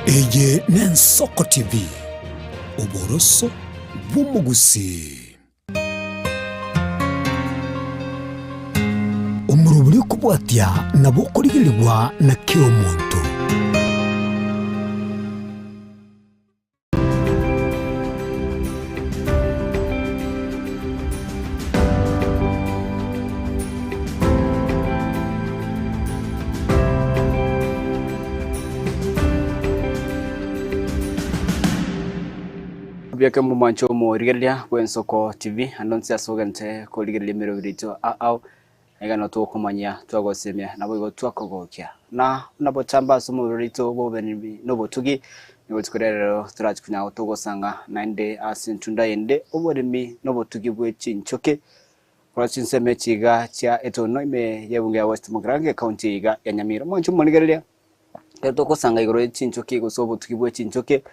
Eye n'Ensoko TV, oboroso bw'omogusii. Omorobori okobwatia nabo okorigerigwa na kera omonto. Mbuya kemo mwanche omorigereria bw'Ensoko TV, ande onsi ase ogente korigereria emeroberi yaito ao, Iga nabo togokomanyia, twagosemia, naboigo twakogokia. Na buna botambe ase omobere oito bw'obobenemi na obotugi, nigo rituko ria rero torachi konya togosanga naende ase entunda ende, oboremi na obotugi bwe chinchoki, korwa chinsemo echi iga chia etono ime y'ebunge ya West Mugirango, ecounty iga ya Nyamira. Mwanche omorigereria, ekero togosanga igoro ye chinchoki gose obotugi bwe chinchoki,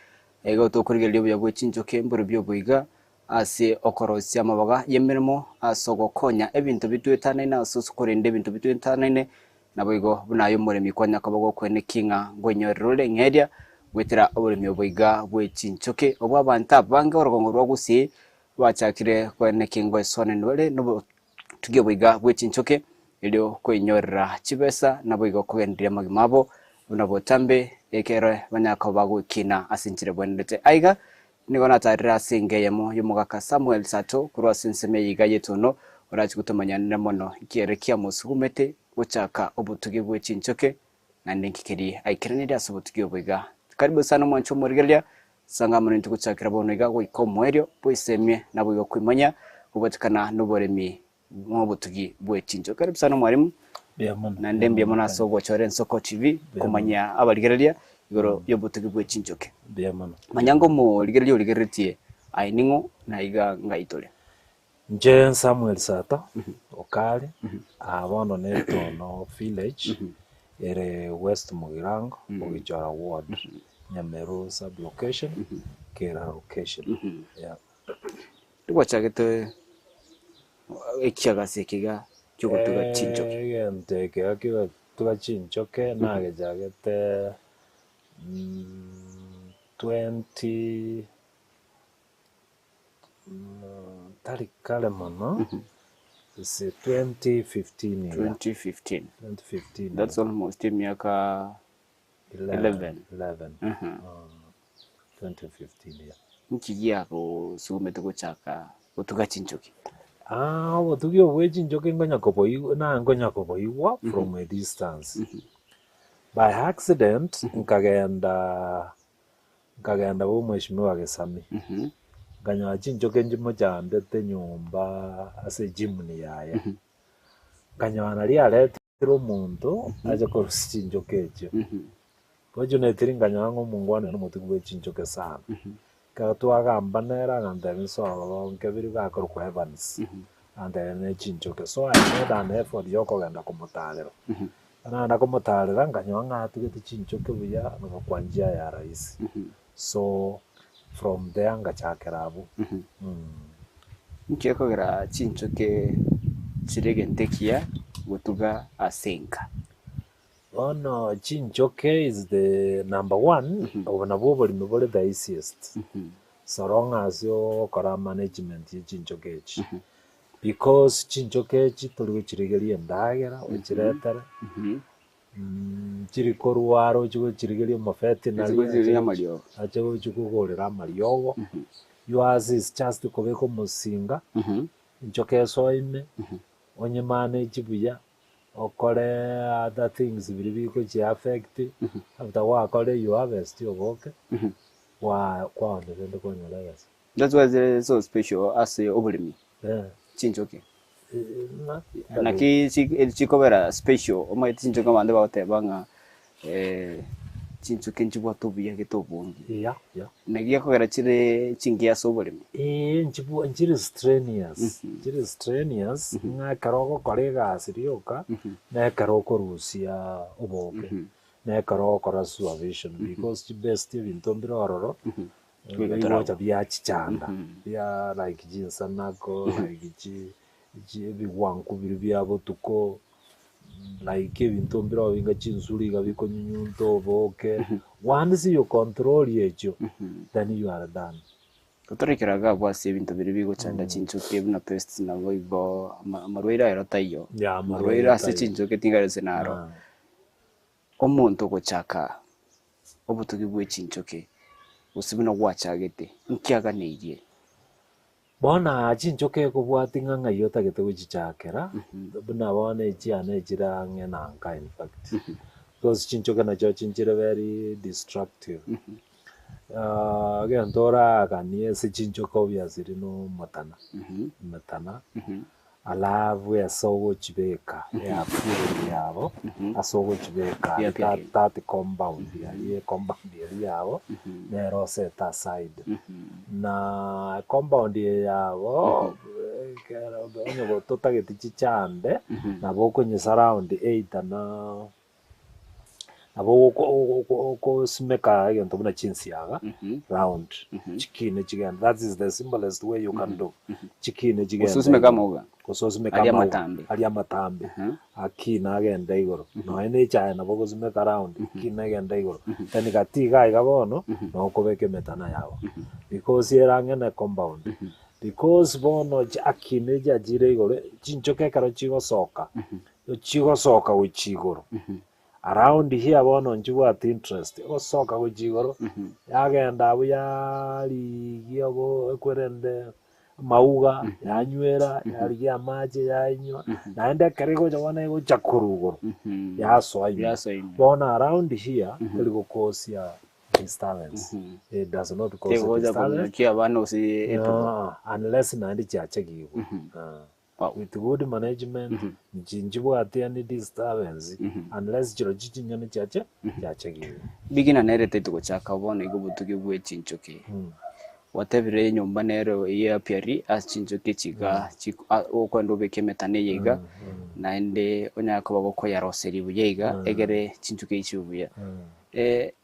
igo tokorigereria obuya bwe chinchoki mborobio oboiga, Ase okorosia amabaga y'emeremo, ase ogokonya ebinto bitwetanaine ase korenda ebinto bitwetanaine, naboigo buna aye omoremi kwanya koba gokweneki ng'a nkwenyorera ore eng'eria goetera oboremi obo iga bwe chinchoki, obwo abanto abange orogongo rwa Gusii bachakire kweneki ngoesoanani bare nobotugi obo iga bwe chinchoki, erio koinyorera chibesa naboigo kogendereria amagima abo buna botambe ekero banyara koba bagwekina ase enchera ebwenerete. Aiga Nigo natarire ase enka eyemo y'omogaka Samuel Sato korwa ase ensemo eye iga y'etono, orache gotomanyanera mono inki ere kiamosugumete gochaka obotugi bwe chinchoke, naende inki keria aikeranire ase obotugi obo iga. Karibu sana omwancha omorigereria, sanga amo naintwe gochakera bono iga goika omoerio bw'esemie naboigo kwimanya kobwatekana noboremi nobotugi bwe chinchoke. Karibu sana omwalimu, Mbuya mono. naende mbuya mono ase ogochora Ensoko TV komanyia abarigereria igoro y'obotugi bwe chinchoke. Mbuya mono. Manya ngo omorigereria origereretie aye ning'o na iga ng'ai tore. Inche Samuel Sato, Okari, aa bono ne Tono village, ere West Mugirango, Bogichora ward, Nyameru sub location, Kera location, yeah. Rigwachagete ekiagasi eke iga ki'ogotuga chinchoke. Egento eke iga ki'ogotuga chinchoke nagechagete twenty tari kare mono, is 2015 iga. 2015. 2015 That's iga. almost emiaka 11. 11. 2015 iga. Nki giagosugumete gochaka gotuga chinchoki? Ah, obotugi obo bwe chinchoki nkonya koboigwa na nkonya koboigwa from a distance. By accident nkagenda nkagenda bwa omweshimiwa Gesami, nkanyora chinchoki nchimochandete nyomba ase echimni yaye. Nkanyora naria aretire omonto ache korusia chinchoki echio. Fortunately nkanyora ng'a omongwana oyo nomotugi bwe chinchoki sana. Ekero twagamba nere agantebia inse ororo nkebiri gakorokwa Evans, agantebia ne chinchoki. So I made an effort ya okogenda komotarera. Ekero nagenda komotarera nkanyora ng'a atugete chinchoki buya na kwa njia ya rahisi. So from there ngachakera abwo. Inki gekogera chinchoki chire egento ekiya gotuga ase enka? Bono chinchoke is the number one, obo nabwo oboremi bore the easiest, so long as ogokora management ye chinchoke echi, because chinchoke echi tori gochirigeria endagera ochiretere, nchiri korwara ochi gochirigeria omovetinary Gochirigeria amariogo. ache gochi kogorera amariogo, yours is just kobeka omosinga, enchoke esoe ime, onyemanage buya. Okore other things biria bigochi affect, after gwakora eywo harvest oboke, gwa kwaonia rende kwanyora ebesa. That's why zire so special ase oboremi, Eh. chinchoki. Ng'a Naki chi chikobera special, omanyete chinchoki abanto bagoteba ng'a chinchoki nchibwate obuya gete obonge. Yeah, yeah. Naki gekogera chire chingiya ase oboremi. Eeh nchibwa nchiri strenuous, nchiri strenuous ng'a ekero ogokora egasi rioka, na ekero okorusia oboke, na ekero ogokora supervision because chibest ebinto mbire ororo, bigocha biachichanda, bia like chinsanako, like chi chi ebigwanku biria bia botuko. Like ebinto mbire obinga chinsuri iga bikonyunyunta oboke, once you control echio, then you are done. Totorekera iga abwo ase ebinto biria bigochanda chinchoki buna pests nabo igo amarwaire ayero taiyo. Yeah, Amarwaire amarwaire ase taiyo. chinchoki tingari ase naro. Ah. Omonto ogochaka obotugi bwe chinchoki gose buna gwachagete, nki aganeirie? Bono aa chinchoki ekobwatia ng'a ng'ai otagete gochichakera, buna bono echiane echire ang'e na nka in fact, because chinchoki nachio chinchire very destructive. Egento oraganie ase chinchoki obviously na omotana, emetana. Alafu ase ogochibeka eapieri yabo, ase ogochibeka aria Eapiari. that compound aria ecompound eria yabo, nero oset aside. Na compound eye yabo, ekero onye totageti chichande, nabo okonye surround either na. Nabo ogosimeka egento buna chinsiaga round, chikine chigende, that is the simplest way you can do, chikine chigende Gose osimeke igoro. amauga. Gose osimeke Aria amauga, amatambe. aria amatambe, akine agende igoro, nonya na echae nabo ogosimeka round, ekine egende igoro, then gati iga iga bono, nabo okobeka emetana yago, because ere ang'e na ecompound, because bono akine chiachire igoro, chinchoke ekero chigosoka. Chigosoka gochia igoro, around here bono nchibwate interest, egosoka gochia igoro, yagenda abwo yarigia obo ekwerende amauga, yanywera, yarigia amache yanywa, naende ekero egocha bono egocha korwa igoro, yasoa ime. Yasoa ime. Bono around here, teri gokosia disturbance, it does not cause Tegocha disturbance, kominyokia abana gose etugo. unless naende chiachegigwe. Wow. With good management, inche nchibwati any disturbance unless chirochio chinyoni chiache chiachegire. Bigina nere taito gochaka bono iga obotugi bwe chinchoki. Gwatebire enyomba nero eye apiary ase chinchoki echi iga okoenda obeke emetano eye iga, naende onyare koba gokoyaroseria buya iga egere chinchoki echi chibe buya.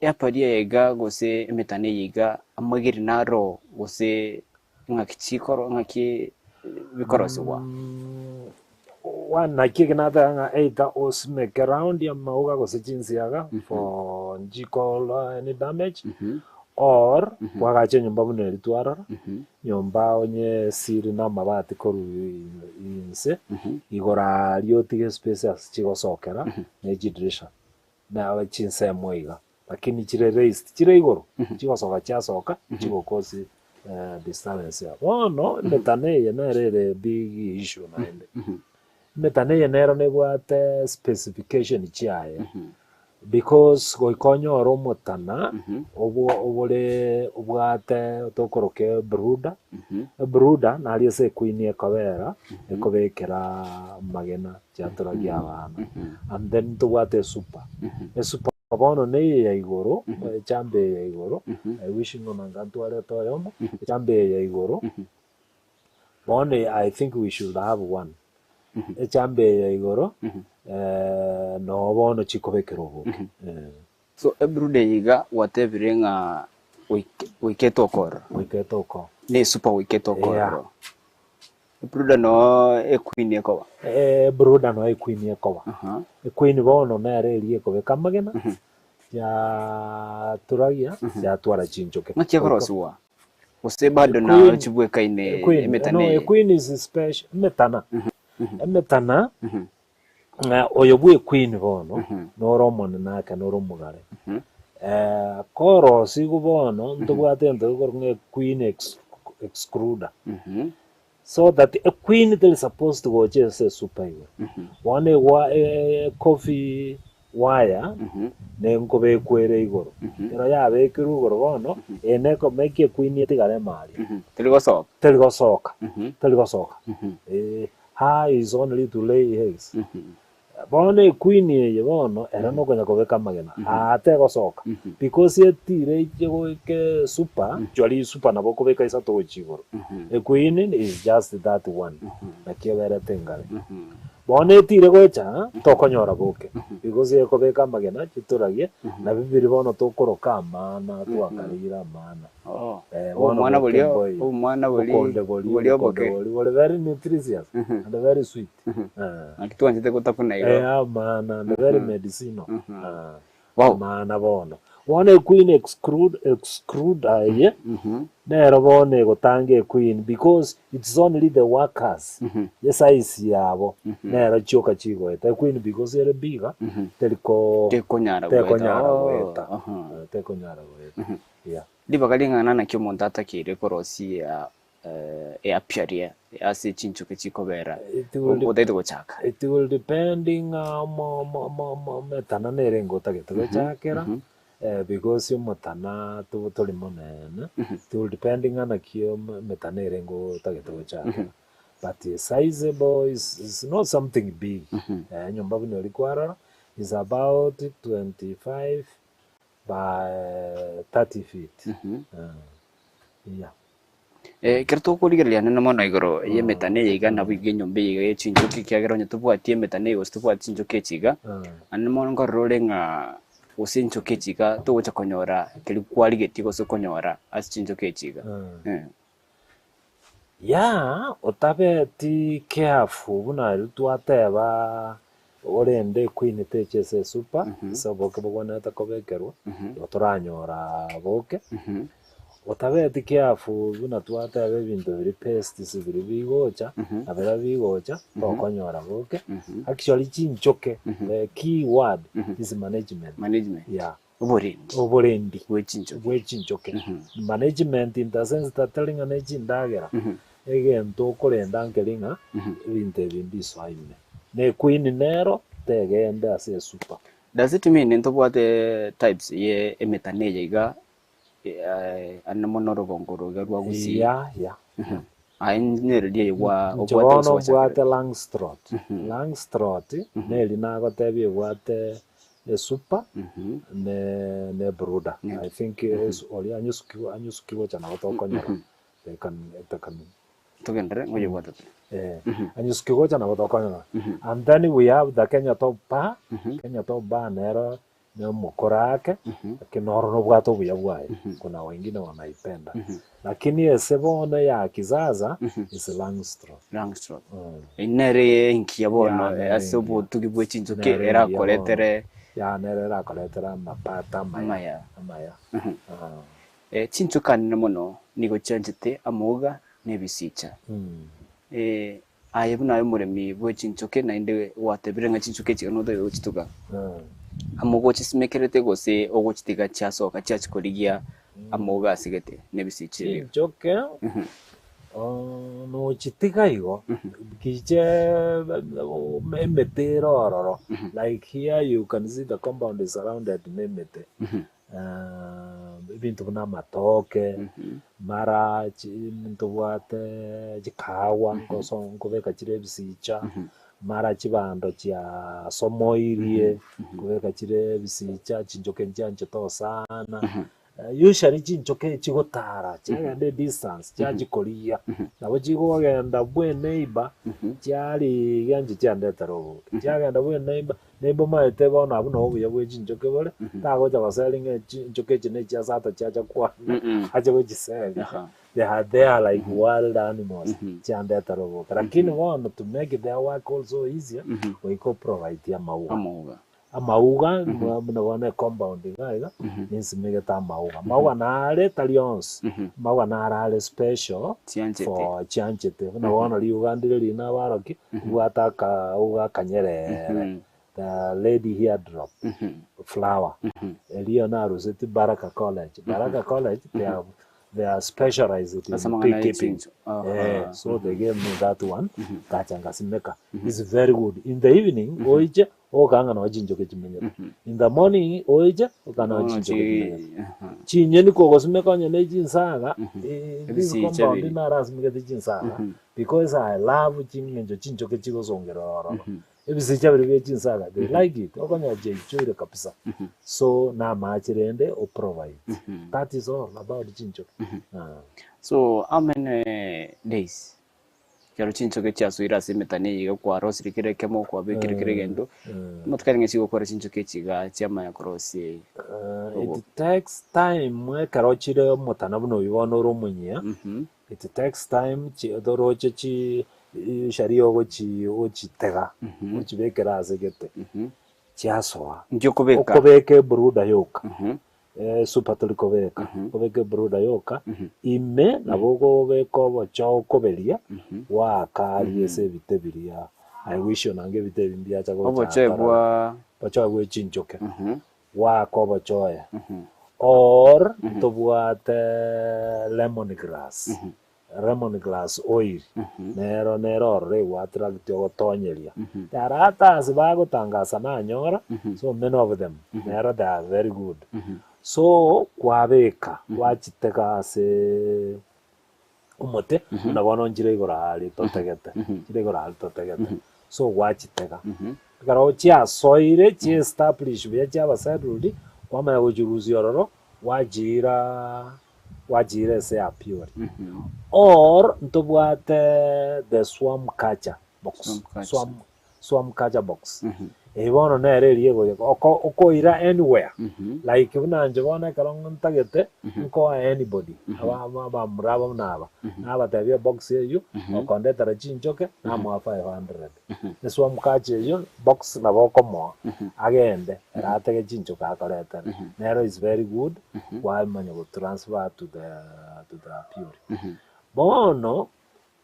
Apiary eye iga gose emetano eye iga amageri naro gose Ng'aki chikoro ng'aki bikorosigwa? One naki eke nateba ng'a either osimeke round amauga gose chinsiaga for nchikora any damage or kwagacha enyomba buna eria twarora, nyomba onye esiri na amabati korwa inse, igoro aria otige espace ase chigosokera ne chidirisha na chinsemo iga. Lakini chire raised, chire igoro, chigosoka chiasoka, chigokosi disturbance yabo. Bono emetano eye nere ere big issue naende. Emetano eye nero nebwate specification chiaye, because goika onyore omotana obwo obore obwate tokoroka ebrooder, ebrooder naria ase equeen ekobera, ekobekera amagena chiaturagia abana. And then tobwate esuper, esuper Bono neye ya igoro, echambe eye ya igoro, I wish ng'a nanga ntwarete oyomo, echambe eye ya igoro, bono I think we should have one. Echambe eye ya igoro, noo bono chikobekera oboke. So ebruda eye iga gwatebire ng'a goika etokorora. Goika etokorora. Ne esupa goika etokorora. Ebruda noo equeen ekoba. Ebruda noo equeen ekoba. Equeen bono nere eria ekobeka amagena, yaturagia, yatwara chinchoke. Ng'aki ekorosigwa? Gose bado naro chibwekaine emetana No, eye? equeen is special, emetana, emetana, oyo bwa equeen bono, noro omonene ake noro omogare. Korosigwa bono, ntobwate egento gekorokwa ng'a equeen excluder. So that equeen teri supposed gocha ase esupa igoro. Bono egwa ecoffee wire nenkobekwa ere igoro. Ekero yabekirwe igoro bono, eye nekomeki equeen etigare ime aria. Teri gosoka. Teri gosoka, teri gosoka. Eh, her is only to lay eggs. Bono equeen eye bono ere nokonya kobeka amagena aa tegosoka because etire eche goika esupa actually esupa nabo okobeka isato gochia igoro equeen is just that one naki eberete engare. Bono etire gocha, tokonyora boke, because ekobeka amagena chitoragie, nabio biria bono tokoroka amana, twakareire amana. Oh, Eh, bono obomwana boke boria mboiyo. obomwana bori Obokonde boria, boria obokonde oboke. boria bore very nutritious and very sweet. Eh. Naki twanchete gotafuna Eh, igo. amana and very medicinal. Ah. Wow. Amana bono. Bono equeen exclude exclude aye nero bono egotanga equeen because it's only the workers esize yabo nero chioka chigoeta. Equeen because ere bigger teri ko Tekonyara goeta. tekonyara Oh, goeta. aha. Eh, tekonyara goeta. Yeah. Ribaga ring'ana naki omonto atakeire korosia eapiaria ase chinchoke chikobera It will dep- otaete gochaka. It will depending mo mo mo mo metana nere engo otagete gochakera eh, because omotana to tori monene it will depending ng'a naki emetana ere engo otagete gochakera but a sizable is, is not something big eh, enyomba buna oria kwarora is about 25 by 30 feet eh, yeah. Ekero tokorigereria nene mono igoro y'emetano eye iga nabo iga enyomba eye iga ya chinchoki ekiagera onye tobwati emetano eye gose tobwati chinchoki echi iga, naende mono nkorora ore ng'a gose enchoki echi iga togocha konyora keria kwarigetie gose konyora ase chinchoki echi iga. Yah, otabeti careful buna riria twateba orende equeen teche ase esupa, ase oboke bogwenerete kobekerwa, igo toranyora boke. Otabeti careful buna twateba ebinto biria pests biria bigocha, na biria bigocha, tokonyora boke. Actually chinchoke, the key word is management. Management. Yeah. Oborendi. Oborendi. Bwe chinchoke. Bwe chinchoke. Management in the sense that tari ng'a ne chindagera, egento okorenda nkeri ng'a ebinto ebi mbisoa ime. Na equeen nero tegende ase esupa. Does it mean ntobwate types ye emetano eye iga ande mono orogongo oro iga rwa Gusii? Yeah, yeah. Aye nere eye gwa Inche obwate gose bono gwachakire? mbwate Langstroth. Langstroth neri nagotebia ebwate esupa ne ne brooder. I think oria anyusuki anyusuki gocha nabo tokonyora. They can they can Togenderere ngoyebwate tore. Eh, anyusuki gocha nabo tokonyora. And then we have the Kenya Top Bar. Kenya Top Bar nero ne omokora ake, lakini noro nobwate obuya bwaye. Kuna wengine wanaipenda. Lakini ese bono ya kisasa is Langstroth. Langstroth. Nere engiya bono Yeah, nere ase engiya. obotugi bwe chinchoki Nere engiya erakoretere Ya nere erakoretera amapata amaya. Amaya. Amaya. Ah. Chinchoki anene mono nigo chianchete amauga na ebisicha. Aye buna aye omoremi bwe chinchoki naende gwatebire ng'a chinchoki echi iga notagete gochituga, amauga ochisimekerete gose ogochitiga chiasoka chiachia korigia amauga asigete na ebisicha ebi iga? Chinchoki nochitiga igo, kiche emete ere ororo, like here you can see the compound is surrounded na emete. Ebinto buna amatoke, mara ntobwate chikahawa nkoso nkobeka chire ebisicha, mara chibando chiasomoirie, nkobeka chire ebisicha, chinchoke nchianchete osana. Usually chinchoke chigotara chiagenda edistance chiachikorigia, nabo chikogenda bwa eneighbor chiarigia inche chiandetera oboke, chiagenda bwa eneighbor, neighbor omanyete bono abwo nabo obuya bwa chinchoke bore, tagocha goseri ng'a chinchoke echi na echiasato chiacha kwana ache gochiseria. They are there like wild animals chiandetera oboke. Lakini bono to make their work also easier, goika oprovide amauga. Amauga. Amauga buna bono ecompound iga iga, ninsimegete amauga. Amauga nare tari onsi, amauga naro are special Chianchete. for chianchete. Buna bono riuga ndire rina abarokia, ribwate akauga akanyerere, the lady hair drop flower. Erio naruseti Baraka College. Baraka College they are they are specialized in Ase amang'ana ya beekeeping. chincho. Aha. Eh, so they gave me that one ngacha ngasimeka. It's very good. In the evening oiche okanga noo chinchoke chimenyete. In the morning oiche okanga noo Bono chinchoke chimenyete. chi Chinyeni kogosimeka onye ne chinsaga, this Ebisicha compound biri. narasimegete chinsaga because I love ching'encho chinchoke chigosongera ororo. Ebisicha biria bia chinsaga they like it, okonyora chiaichoire kabisa. So namache rende oprovide. That is all about chinchoke. Ah. So how many days Ekero chinchoke chiasoire ase emetani eye iga kwarosirie kera ekemo kwabekire kera egento, amatuko arenge chigokora chinchoke echi igaa chiamanya korosia Eh, it takes time ekero chire omotana buna oywo bono ore omonyia, it takes time chi toroche chi usually ogochi ogochitega, ochibekere ase gete, chiasoa. Inki okobeka? Okobeka ebrooder yoka. Esupa tori kobeka, okobeka ebrooder yoka, ime nabo okobeka obochoo okoberia, gwaaka aria ase ebite biria, I wish onange ebite ebi mbiacha gocha Obochoe tarora. bwa Obochoe bwe chinchoke, gwaaka obochoe, or ntobwate lemon grass, lemon grass oil, nero nere ororo ego attract ogotonyeria. There are others bagotangasa nanyora, so many of them, nero they are very good. So kwabeka, gwachitega ase omote, buna bono nchire igoro aria totegete, nchire igoro aria totegete, so gwachitega. Ekero chiasoire chiestablish buya chiaba settled, kwamanya gochirusia ororo, gwachiira gwachiira ase apiori. Or ntobwate the swarm catcher box, Swarm catcher. swarm swarm catcher box. Eyio bono nere eria egocha oko okoira anywhere like buna inche bono ekero ntagete nkoa anybody aba aba abamura aba buna aba, nabatebia ebox eyio okondetera chinchoke namoa 500. Eswarm catcher eyio box nabo okomoa agende ere atege chinchoke akoretere. Nero is very good kwamanya gotransfer to the to the apiary. Bono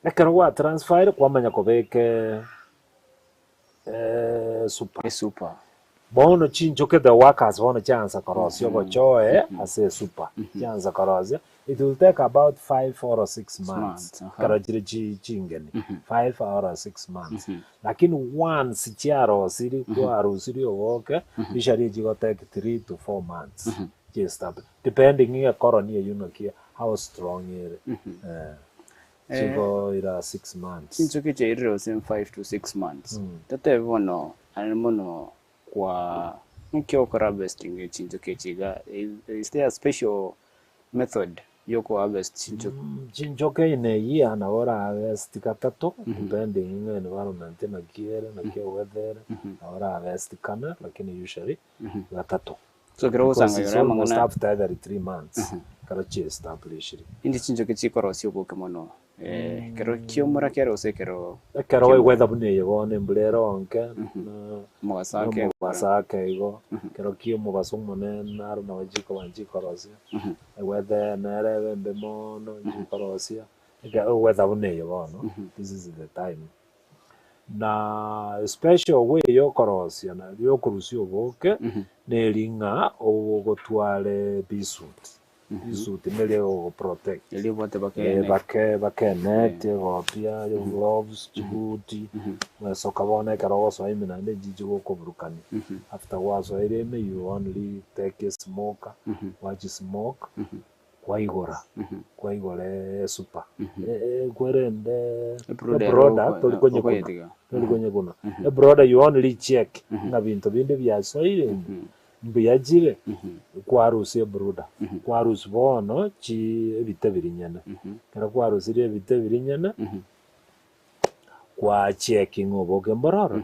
ekero gwatransferire kwamanya kobeka esupa. Esupa. Bono chinchoke the workers bono chiansa korosia obochoe ase esupa, chiansa korosia, it will take about 5 or 6 months Months, aha. ekero chire chi chingeni, 5 or 6 months. Lakini once chiarosiri kwarosirie oboke, usually chigotake 3 to 4 months chiestablish, depending ecolony eywo naki how strong ere. Eh, chigoira 6 months. Chinchoke chiairire gose 5 to 6 months. Totebe bono are mono kwa nki okora harvesting chinchoke echi iga, is there a special method yoko harvest chinchoke? Chinchoke in a year nabo ora harvest gatato depending ng'a environment naki ere naki eweather ere, nabo ora harvest kane lakini usually gatato. So ekero Because ogosanga it's igoro almost y'amang'ana after every 3 months ekero chiestablishire. Indi chinchoke chikorosia oboke mono, ekero kiomora kere gose ekero Ekero eweather buna eye bono embura ere onke na omogaso ake omobaso ake igo, ekero kia omobaso omonene naro nabo chikoba nchikorosia, eweather nere ebe embe mono nchikorosia, ekero eweather buna eye bono, this is the time. Na special way yokorosia na yokorusia oboke, neri ng'a ogotware bee suit, bee suit neri egogoprotect. Erio obwate Eh, bakene bake bakenet, egopia, gloves, chibuti, gwesoka bono ekero ogosoa ime naende nchichi gokoburukania. After gwasoire ime you only take a smoker, gwachismoke, kwaigora, kwaigora esupa. Kwerende Ebrooder ebrooder tori konyekuna, okoyetiga. tori konyekuna. Ebrooder you only check ng'a binto binde biasoire ime, mbuya chire, kwarusia ebrooder, kwarusia bono chi ebite biria nyene. Ekero kwarusirie ebite biria nyene, kwachecki ng'a oboke mbororo,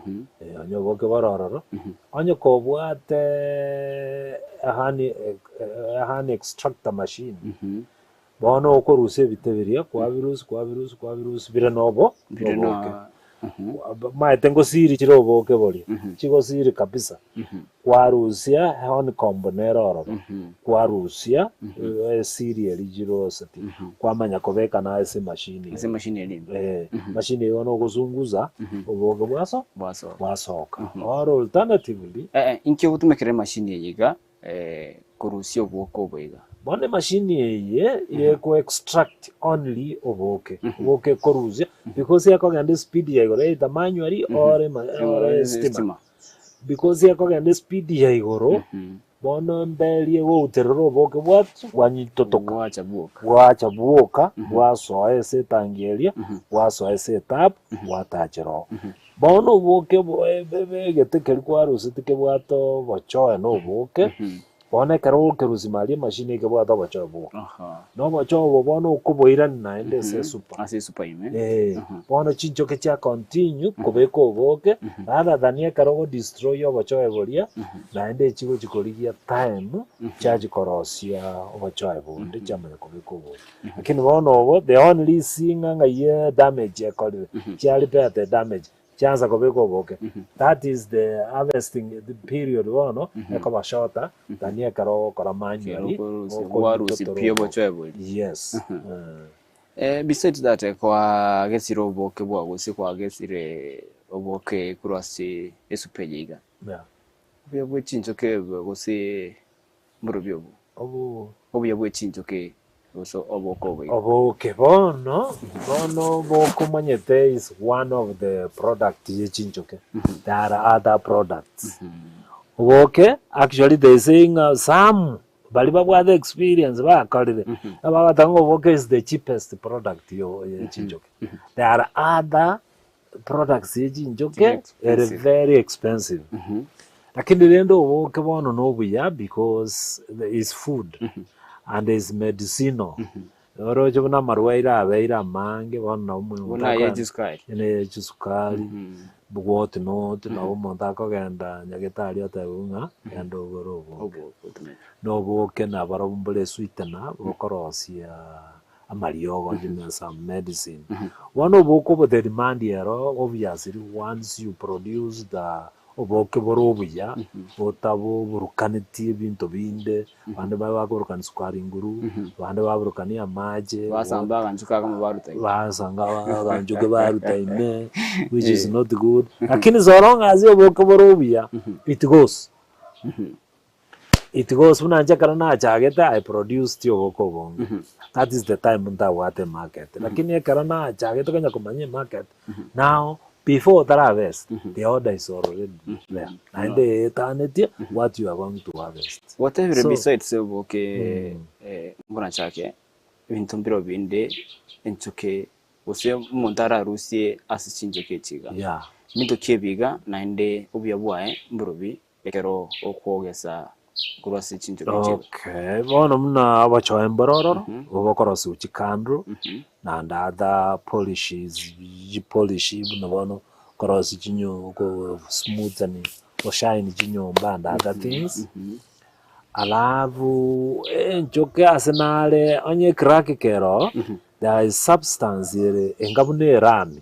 onye oboke bore ororo, onye kobwate ehoney extractor machine, bono okorusia ebite biria, kwabirusia kwabirusia kwabirusia bire na obo Bire oboke. na Maete ngosiri chire oboke boria, chigosiri kabisa, kwarusia honeycomb nere ororo, kwarusia esiri eria chiroseti, kwamanya kobeka naye ase emachine ase emachine eria ime. Eh, machine eyo bono ogosungusa, oboke bwaso Bwasoka. bwasoka. Or alternatively, Inki ogotumekera emachine eye iga korusia oboke obo iga? Bono emachine eye eko extract only oboke, oboke ekorusia because ekogenda espeed ya igoro either manually or or estima. Because ekogenda espeed ya igoro, bono mberi egouterera oboke bwatu bwanyitotoka. Bwacha bwoka. Bwacha bwoka, bwasoa ase etangi eria, bwasoa ase etap, bwatachera oo. Bono oboke egete keria kwaruseti kebwate obochoe na oboke, Bono ekero ogokerusia maria emashini ekebwate obochoe bwoka. Aha. Na obochoe obo bono okoboirani naende ase esupa. Ase esupa ime. Eh, bono chinchoke chia continue kobeka oboke rather than ekero ogodestroy obochoe boria naende echigochi korigia time chiachi korosia obochoe bonde chiamanya kobeka oboke. Lakini bono obo the only thing ng'a ng'ai damage ekorire chia repair the damage chiansa kobeka oboke that is the harvesting the period bono ekoba shorter than ekero ogokora manually Gwarusia pi obochoe boria. Yes. Besides that kwagesire oboke bwao gose kwagesire oboke korwa ase esupa eye iga. Yeah. Obuya bwe chinchoke gose mborobio obo? Obu Obuya bwe chinchoke gose oboke obo iga. Oboke bono, bono oboke omanyete is one of the product ye chinchoke. There are other products. Oboke actually they say ng'a some baria babwate experience bakorire, bagoteba ng'a oboke is the cheapest product yo ye chinchoke. There are other products ye chinchoke Chiri ere expensive. very expensive. Lakini rende oboke bono na obuya because is food and is medicinal. Oroche buna amarwaire abeire amange bono nabo omonto Buna aye akogenda chisukari. buna eye chisukari, what not, nabo omonto akogenda nyagetari otebiwe ng'a genda ogore oboke. Oboke otumeke. Na oboke nabarobwo mbore sweetener bokorosia amariogo ime some medicine. Bono oboke obo the demand ero obviously once you produce the oboke bore obuya, otaboburukaneti ebinto binde, abande babe bakoburukania sukari nguru, abande baburukania amache, Basamba aganchuka akamo baruta ime. basanga aganchuke baruta ime, which is not good. Lakini so long as oboke bore obuya, it goes. It goes buna inche ekero nachagete I produced oboke obonge, that is the time ntabwate emarket, lakini ekero nachagete konya komanya emarket, now before otarabesa the order is already there, naende eetanetie what you are going to harvest. Gwatebire So, besides oboke mbuna nchake, ebinto mbiro binde enchoke gose omonto ararusie ase chinchoke echi iga. Ebinto ki ebi iga naende obuya bwaye mborobi ekero okwogesa korwa ase chinchoki chiaye. Okay, bono buna obochoe mbore ororo, obo bokorosiwa chikandro, naende other polishes, chipolish buna bono korosia chinyo ko smootheni, goshine chinyomba and other things. Alafu enchoke ase nare onye ecrack kere oo, there is substance ere enga buna erami,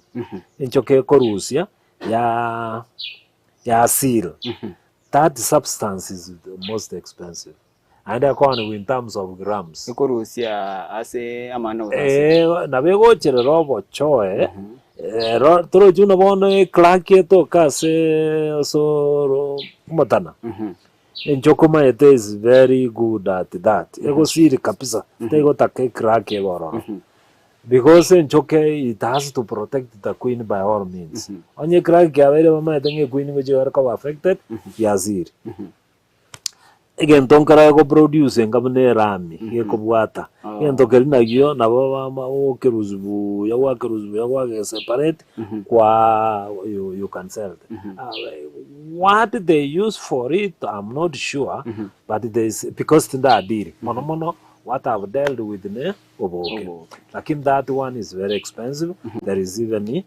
enchoke ekorusia ya ya seal, that substance is the most expensive naende ekooniwa in terms of grams. Ekorusia ase amana gose ase. Eh, nabo egocherera obochoe, ero torochi buna bono ecrack etoka ase ase oro omotana, enchoke omanyete is very good at that, egosiri kabisa, tegotaka ecrack ebe ororo. Because enchoke it has to protect the queen by all means. Onye ekero kiabeire bamaete ng'a equeen ngochia ere koba affected, yasiri. Egento nkere egoproduce enga buna erami, gekobwata. Egento keria nakio nabo bama ogokerusia buya gwakerusia buya gwageseparate, kwaa you you can sell it. What they use for it I'm not sure, but there is because tindadiri, mono mono what I've dealt with ne oboke. Oboke. Lakini that one is very expensive, there is even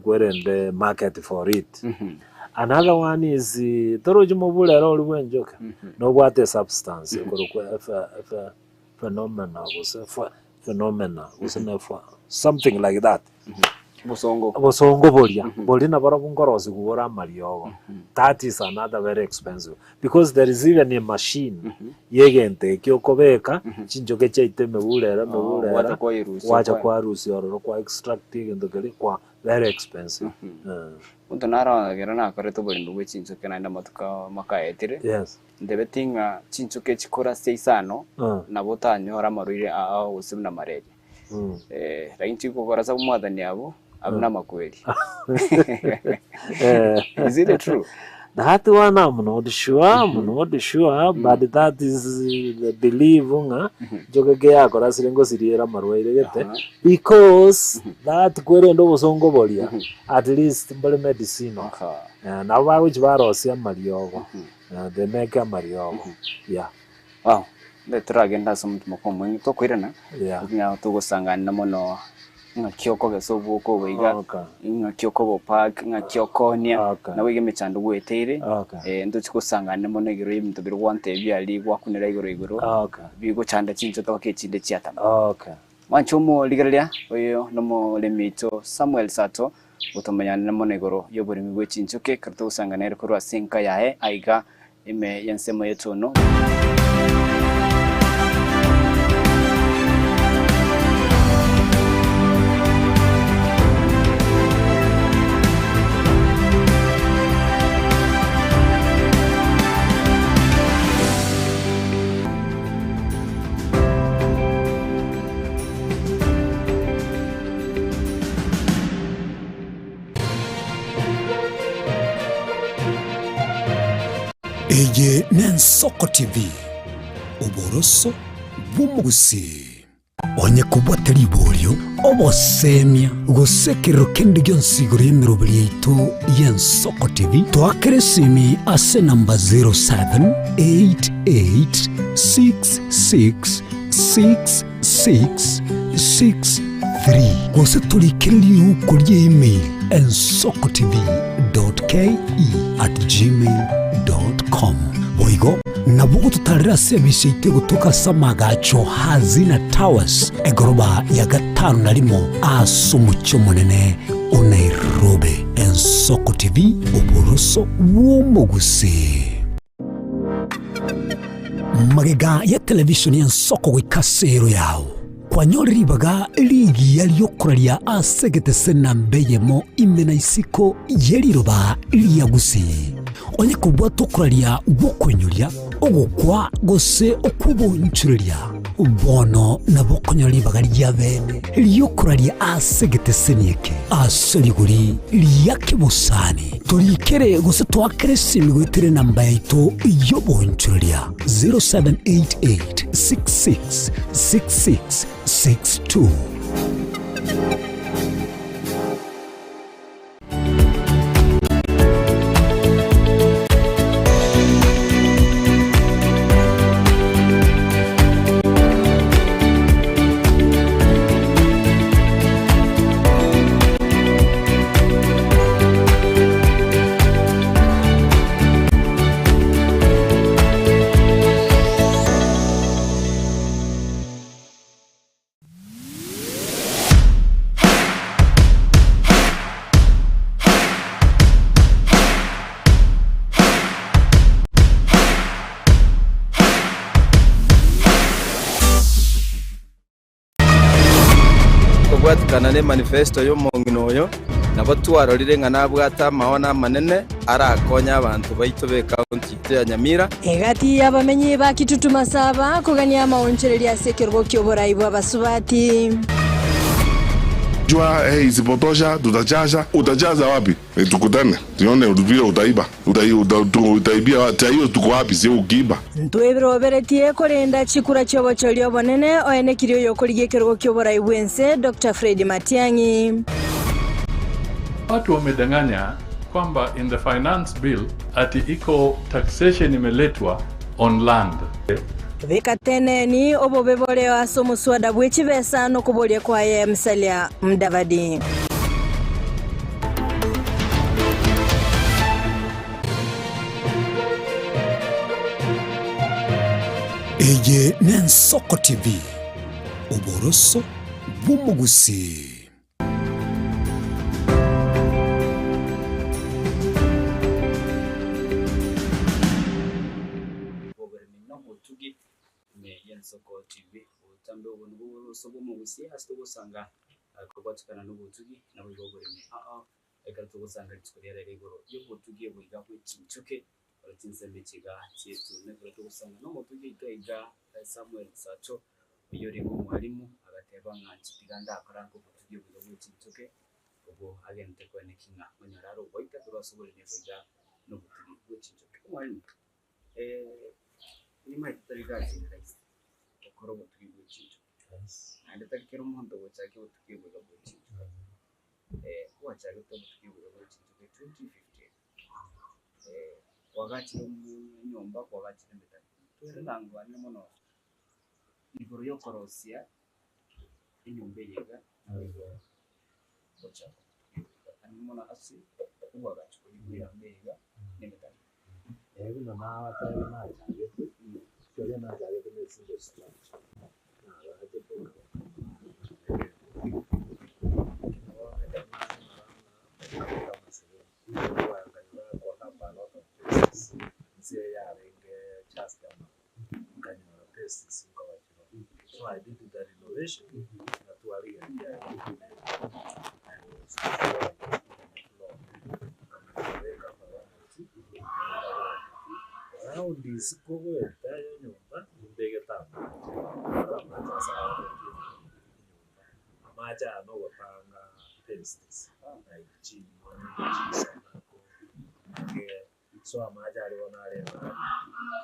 kwerende market for it. Another one is torochi moburere oria bwa enchoke, nobwate esubstance ekorokwa efe efe phenomena gose phenomena gose ne something like that. Obosongo. Obosongo boria, boria naborobwo nkorosigwa bore amariogo. That is another very expensive because there is even a machine ya egento ekio okobeka, chinchoke chiaito emebura ere emebura gwacha ere, kwayerusia gwacha kwa- kwarusia ororo kwa extract egento keria kwa very expensive. Eh, Omonto naro ekero nakorete oboremi bwe chinchoke naende amatuko makaetire, yes. ntebeti ng'a chinchoke chikora ase isano, nabo otanyore amarwaire ao gose buna malaria. Lakini chigokora ase omwathani abwo, abwo namakweri. Is it true? That one I'm not sure, I'm not sure, but that is the belief ng'a nchoke keyakora asire ngosiriera amarwaire gete because that kwerende obosongo boria at least mbore medicinal. Aha. Nabo bagochi barosia amariogo, they make amariogo, yeah. Wow, nde toragende ase omochie omong'ina tokoirana, Yeah. ng'a togosangana mono ng'aki okogesa oboke obo iga, Okay. ng'aki okobopack, ng'aki okoonia, Okay. nabo iga emechando gweteire, Okay. ntochi kosangana mono igoro ya ebinto biria gwantebia aria gwakunera igoro igoro, Okay. bigochanda chinchoto mpaka echinde chiatama. Okay. Mwanche omorigereria, oyo nomoremi oito Samuel Sato, gotomanyanera mono igoro y'oboremi bwe chinchoki, ekero togosangana ere korwa ase enka yaye aiga ime y'ensemo y'etono. Eye n'Ensoko TV, oboroso bw'omogusii. Onye kobwate riborio, obosemia, gose ekerero kende gionsi igoro y'emeroberi yaito y'Ensoko TV, toakere esimi ase enamba 0788666663 gose torikere riuko ria email ensokotv.ke@gmail.com. Boigo nabo ogototarera ase emisa yaito egotoka ase amagacho Hazina Towers, egoroba ya gatano na rimo ase omochie omonene o Nairobi. Ensoko TV, oboroso bw'omogusii. Magega ya televishoni y'ensoko goika ase ero yao, kwanyorire ribaga rigiya ri'okoraria ase egetese namba eyemo ime na isiko ye riroba ria Gusii. Onye kobwate okoraria gw'okoinyoria, ogokwa gose okw'obonchoreria, bono nabo okonyora ribaga ria bene ri'okoraria ase egeteseni eke ase rigori ria kebosani. Torikere gose toakere esimi goetera enamba yaito y'obonchoreria 0788 66 66 62. Kobwatikana n'emanifesto y'omong'ina oyo, nabo twarorire ng'a nabwate amaono amanene arakonye abanto baito b'ecounty yaito ya Nyamira. Egati y'abamenyi ba Kitutu Masaba kogania amaonchoreria ase ekerogo ki'oborai bw'abasubati. Jua hey, isipotosha tutajaza. Utajaza wapi? Eh, tukutane tuone vile utaiba Utai, uta, tu, utaibia wapi? Hiyo tuko wapi? Sio ukiiba. Ntwebiroberetie korenda chikura chi'obochori obonene oenekirie oyokorigia ekerogo ki'oborai bw'ense Dr. Fred Matiang'i. Watu wamedanganya kwamba in the finance bill ati iko taxation imeletwa on land. Beka teneni obobe boreo ase omoswada bwe chibesa nokoboria kwaye Musalia Mudavadi. Eye n'Ensoko TV, oboroso bw'omogusii. Oboremi na obotugi ime y'Ensoko TV. Obotambe obo nibwo oboso bw'omogusia ase togosanga kobwatikana n'obotugi naboigo oboremi ao ekero togosanga rituko ria rero igoro y'obotugi oboiga bwe chinchoke ore chinsemo echi iga chietune ekero togosanga n'omotugi oito iga Samuel Sacho oyio orenge omwalimu agateba ng'a inche tiga ndakora nka obotugi oboiga bwe chinchoke obwo agente koeneki ng'a onyore are ogoita korwa ase oboremi oboiga n'obotugi bwe chinchoke. Omwalimu nimaete tari gasi ere rahisi gokora obotugi bwe chinchoki, naende tari kera omonto ogochakia obotugi oboiga bwe chinchoki. Gwachagete obotugi oboiga bwe chinchoki 2015, kwagachire enyomba, kwagachire emetaro. Toire bwango anene mono igoro y'okorosia enyomba eye iga, naboigo gochaka anene mono ase obwagachi boria bwe enyomba eye iga na emetaro. Eh, buna nabatebia nachagete, riria nachagete na esingo structure, nabachete nse yarenge just amaru, nkanyora pests nkoba chiro. So I did the renovation, ngatwarigereria I was floor, nkamanya kobeka amabati, Round isiko goeta enyomba nimbegete amache, naro amache ase agotokia enyomba. Amache aya nogotanga pests like ching'oni, chisonako, ake so amache aria bono are amaya.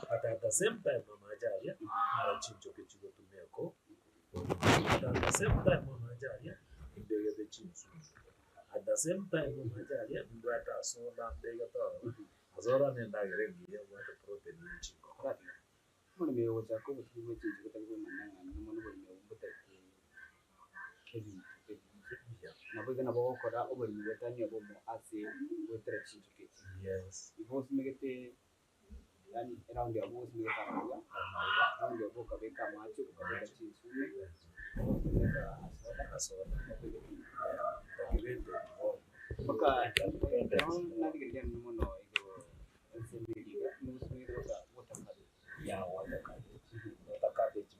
But at the same time amache aria naro chinchoki chigotumia ko but at the same time amache aria nimbegete chinsungu, at the same time amache aria nimbwate asoda mbegete ororo. Azora nendagera engiya ebwate protein ye chingoko. Omoremi oyo ogochaka obotugi bwe chinchoki tari kwemanya ng'a nonya mono oboremi obo mbotagete ebinto ebinge. Naboigo nabo ogokora oboremi goetania obomo ase goetera chinchoki echi. Yes. Igo osimegete yaani eround yabo osimegete amauga, round yabo okabeka amache, okabeka chinsume, okabeka asoda, Asoda. okabeka Integrated bono. Mpaka ekero narigereria anene mono igoro ensemo eria iga, nigo osimegete mpaka water cabbage. Yeah, water cabbage. Water cabbage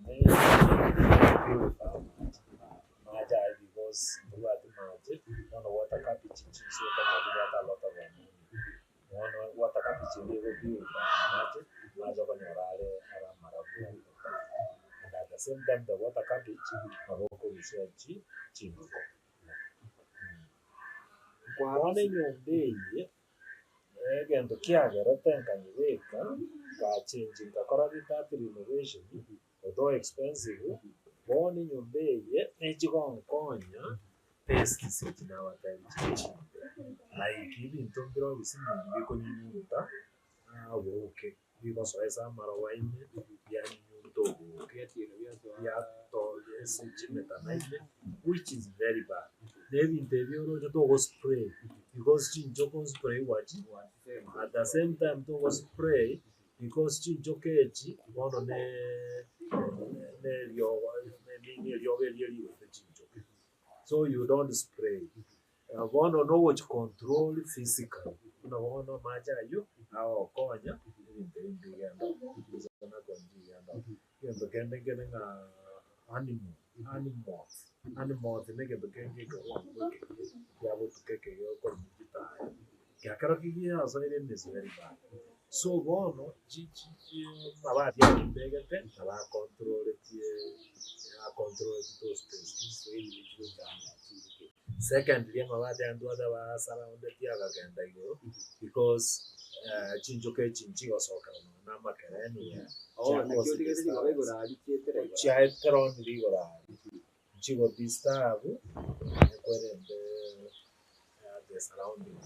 amache aya because ntobwati mache, bono water cabbage chinsu okonyora chibwate a lot of ammonia. Bono water cabbage eria ego purify amache, amache okonyora are are amarabu all the time. And at the same time the water cabbage, nabo okorusia chi chingoko. Bono enyomba eye, egento kiagerete nkanyebeka, nkachengi nkakora that renovation, although expensive, bono enyomba eye nechigonkonya pests echi nabatebi chire chimbe, like ebinto mbire ebisinini bikonyunyunta oboke. Bigosoa ase amaroba ime, bianyunyunta oboke, biatoria ase chimetana ime, which is very bad. Na ebinto ebi oroche togo spray, because chinchoka o spray gwachi at the same time togo spray because chinchoka echi bono ne ne eriogo ne eriogo erio rigoita chinchoka. So you don't spray. Bono nogochi control physically, buna bono amache aywo agokonya ebinto ebi mbigende oo, chisonako nchigende oo. Egento kende nkere ng'a animal, animoth, animoth na egento kenge ekegwango ekeyia kiagotuka ekeyia okorema chitaya, ekero kigiasoire ime is very bad. So bono chi chi chi amabati aria mbegete nabo acontroletie acontroleti those pests. Secondly, amabati aya ntwate abasurroundeti agagenda igoro because chinchoka echi nchigosokera nonya na amakere anywhere chiaetera only igoro aria, nchigo disturb ekwerende the surrounding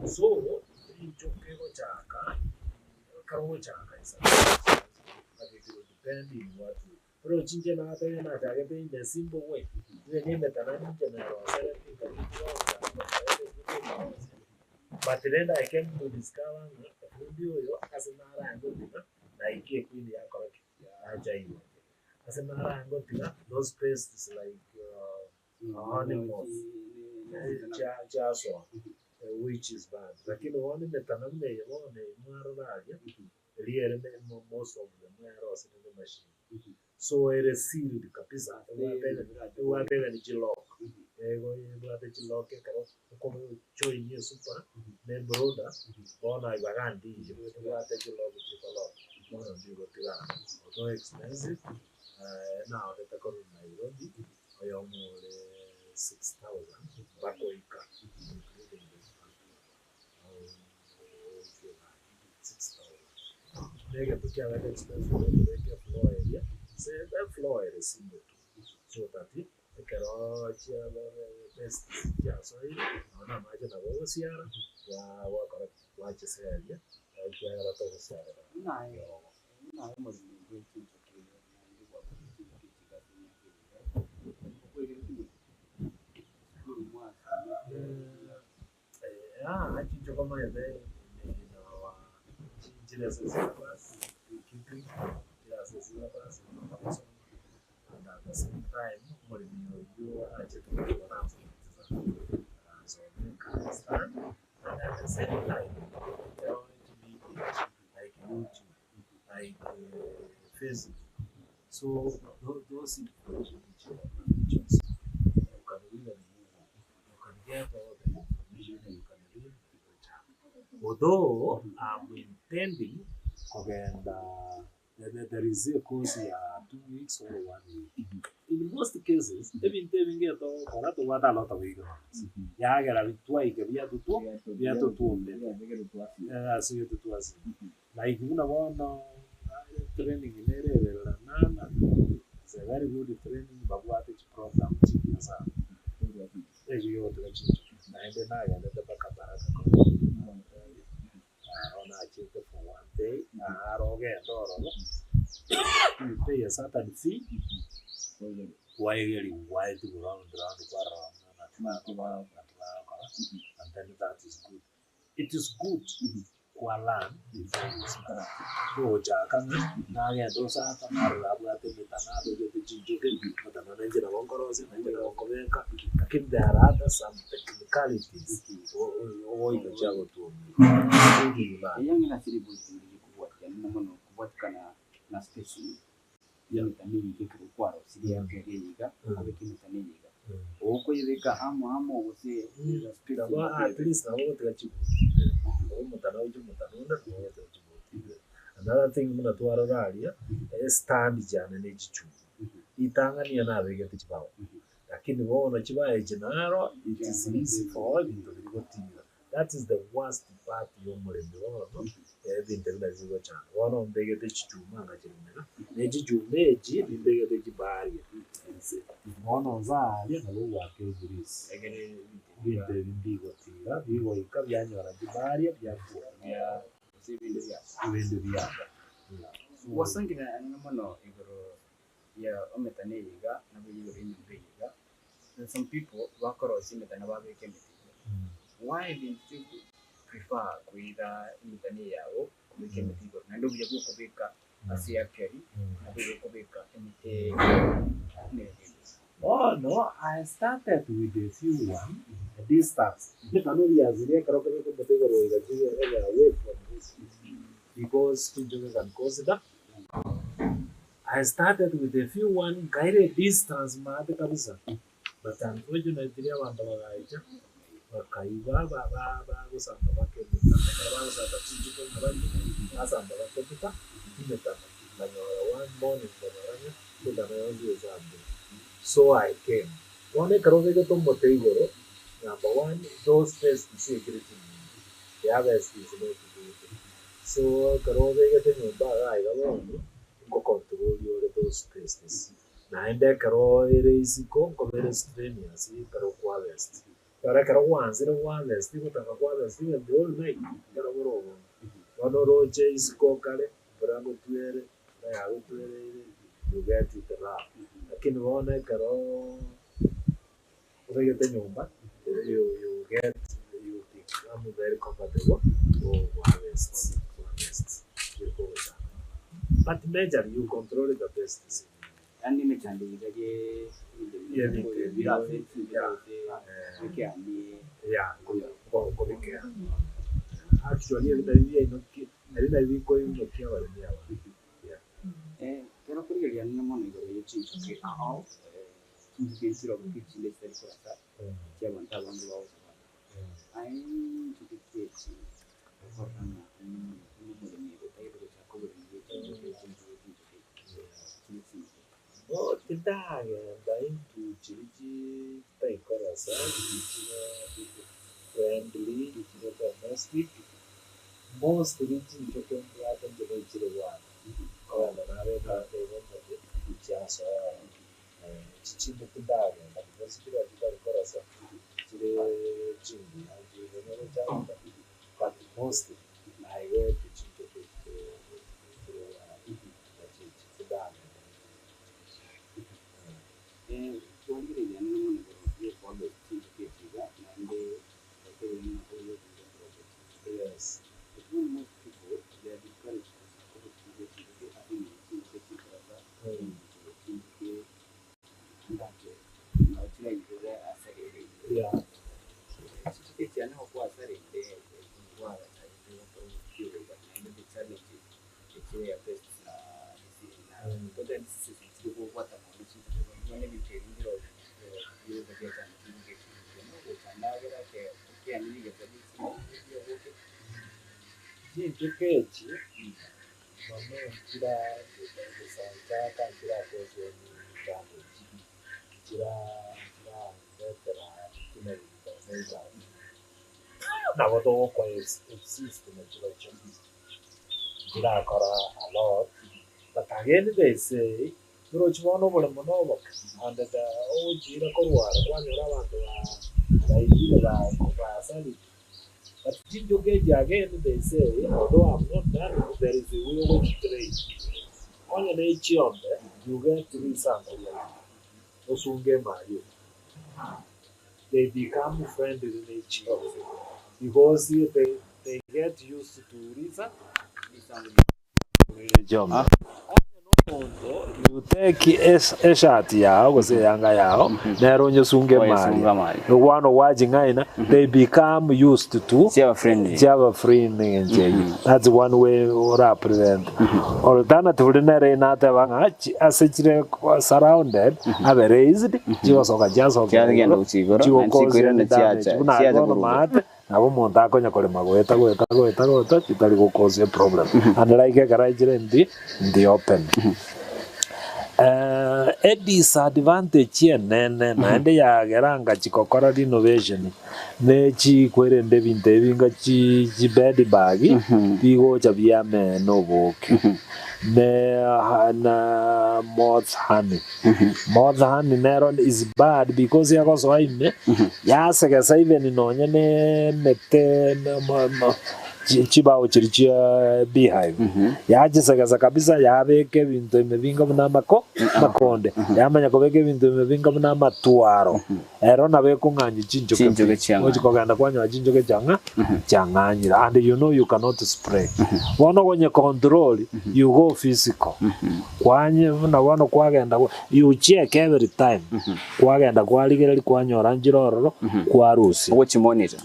So chinchoka egochaka ekero ogochaka is a but it will depend in what you Oroche inche natebirie nachagete in a simple way, onye na emetana ninche narosereti but rende I came to discover ng'a ofundi oyo ase narange gotiga naika equeen yakora ki? Yacha igoro. Ase narange gotiga those pests like animals chiasoa which is bad. Lakini bono emetana buna eye bono eye mwarora aria, Eria ere ne most of them yarosire ne machine. So ere sealed kabisa, ebwate ebwate even chilock, ego ebwate chilock ekero okoba ojoinie esupa ne ebroda, bono ibaga ndiyo, ebwate chilock chikolock, bono ndigotigana. Although expensive, naorete korwa Nairobi, oyomo ore 6000 mpaka. Na egento kiabete expensive okobeka efloor eria, ase efloor ere simple tu, so that ekero chiaba best chiasoire, nonye na amache nabo ogosiara, gwakora ki? Gwachiseria, ekiagera togosiarera riogo. Chinchoke omanyete chire ase esyllabus, beekeeping chire ase esyllabus bagosoma and at the same time omoremi oyio achete gochia nasomete sana, asome nka understand and at the same time ekero chimedia like YouTube, like Facebook, so those information chionsi you can even google. you can get all the information you can read although I'm intending kogenda there is a course ya 2 weeks or 1 week. In most cases ebinto ebinge togokora tobwate a lot of ignorance yagera twaika biatotwo biatotwombete ase getotwasire like buna bono training nere ere Lenana is a very good training babwate chiprogram chingiya sana. Erio gotiga chinchoke naende nagendete mpaka Baraka College aro nachete for one day aro ogende ororo you pay a certain fee kwaegerigwa gwaetigwa round round kwarora buna naki bagokora naki bagokora and then that is good. It is good kwa learn before you start. Togochaka ng'a nagenda osaka narora abwate emetano abegete chinchoke, emetano na inche nabo nkorosia na inche nabo nkobeka, lakini there are other some technicalities ogoika chiagotwomia. Good you learn. Eyang'ina ase riboti riria kobwatikana na mono kobwatikana na spacing ya emetano eye iga ekero kwarosirie ekero eye iga okobeka emetano eye iga okoyebeka amo amo gose spacing Nabo at least nabo ogotiga chibuti ibere, omotano gochia omotano onde nabo ogotiga chibuti ibere. Another thing buna twarora aria, estand chiane ne chichuma, ritang'ani nabegete chibao, lakini bono chibao echi naro it is easy for ebinto biria gotira. That is the worst part ya omoremi bono, ebinto ebi nabio bigochanda. Bono mbegete chichuma ngachiremera, na echichuma echi nimbegete chibaria inse. Bono nse aaria nabo ogwaka egrease, ebinto ebi mbigotira, bigoika bianyora chibaria biakwa ebinto biaba. Gwasangire ang'e mono igoro ya emetano eye iga nabo igoro ya enyomba eye iga, and some people bakorosia emetano babeka emete igoro. Why didn't you prefer koira emetano eye yago kobeka emete igoro naende obuya bwa okobeka ase apiary nabo igo okobeka emete emenge. Bono I started with a few one a distance emetano ebiasiri ekero okobeka omote igoro goika chibe ebe away from this because chinchoke can cause that. I started with a few one nkaira a distance maate kabisa but unfortunately abanto bagaicha bakaiba bagosamba bakemeta ekero bagosamba chinchoke ng'a barie basamba bakemeta emetano nkanyora one morning nkanyora ng'a emetano yonsi esambire. So I came. Bono ekero obegete omote igoro number one those pests ekere chinyinge the harvest is not good. So ekero obegete nyomba iga iga bono nkocontrol ore those pests. Naende ekero ere isiko nkoba ere strenuous ekero okoharvest. Ekero ekero gwansire goharvest gotaka koharvest even the whole night ekero bore obonge. Bono oroche isiko kare mbura ngotwere, mbura yagotwereire you get it rough. Lakini bono ekero obegete nyomba you you get you become very comfortable koharvest koharvest gekogochanda. But majorly you control the pests. Yaani emechando eye iga Y'ebinto ebio, ekeani yeah, nkobikea. Actually ebi nabio biainokia ebi nabio bikoinokia abaremi aba. Yeah. Ekero okorigereria mono igoro ya chinchoke ao chinchoke nchire chinde chitari korasa chia abanto abange bagosaba aye nchoke ki echi okorora ng'a omoremi otagete gochaka oboremi bwa chinchoke chinchoke chinchoke chire chinke. No tindagenda into chiri chitaikorasa chire friendly chire domestic. Mostly chinchoke mbwate inche naichire bwango, nkogenda nabeka ande igo omote, chiasoa ororo. Echi chinde tindagenda because chire chitari korosa, chire chingiya nchigokonywa gochanda, but mostly naigwete chinchoke chire chire bwango, nachi echi tindagenda. Twarigereria naende mono igoro y'ekoharvest chinchoke echi iga, naende twatebirie ng'a oyo obuya project. Yes. But when most people they are discouraged obotugi bwe chinchoke ase eng'encho chinchoke chikorasa, chinchoke chinchoke ndake nabo chirairire ase ere. Chinchoke echi yaani gokwasa rende kwagacha rende naende the challenges echire ya pests na disease na total diseases chiri kobwata mono chinchoke bono ebinto ebi mbiro bigocha chinchoke echi gocha ndagera kiani rigesa rioboke. Chinchoke echi mono nchira gosanchaka nchira cause any damage, nchira nchirandetera ebitina neighbors, nabo togokwa exist nachirochio, nchirakora a lot, but again they say, orochi bono oboremo na oboke and the ogochiira korwara kwanyora abanto ba baibire basarire. But chinchoke echi again they say, although I've not done it, there is a way ogochitrain. Onye ne chiombe, you get risango riaino, osunge emari eye. They become friendly ne chiombe because they, they get used to risa chiombe. Onye nomonto, you take eshati yao gose eyanga yao, nere onyesunge emari. Oyesunga emari. Bono gwaching'aina, they become used to Chiaba friendly. chiaba friendly eng'encho eyio. That's one way ora prevent. Alternatively nere nateba ng'a ase chire surrounded abe raised, chigosoka chiasoka Chiagenda gochia igoro, naende chigocause chikoirana any damage. chiacha- Buna chiacha bono koruga. maate, nabo omonto akonya korema goeta goeta goeta goeta chitari gocause a problem. Unlike ekero chire in the open. A disadvantage enene naende yagera ngachi gokora renovation ne chikwerende ebinto ebi nga chi chi bed bug bigocha biame na oboke ne na moth honey. Moth honey nero is bad because egosoa ime yasegesa even nonye na emete chibao chiria chia beehive yachisegesa kabisa yabeka ebinto ime binga buna amako amakonde yamanya kobeka ebinto ime binga buna amatwaro ero nabo ekong'anyia chinchoke Chinchoke pi. chiang'anya. Ochi kogenda kwanyora chinchoke chiang'a chiang'anyire and you know you cannot spray. Bono konye control you go physical. Kwanye buna bono kwagenda you check every time. Kwagenda kwarigereria kwanyora nchire ororo kwarusia. Ogochimonitor.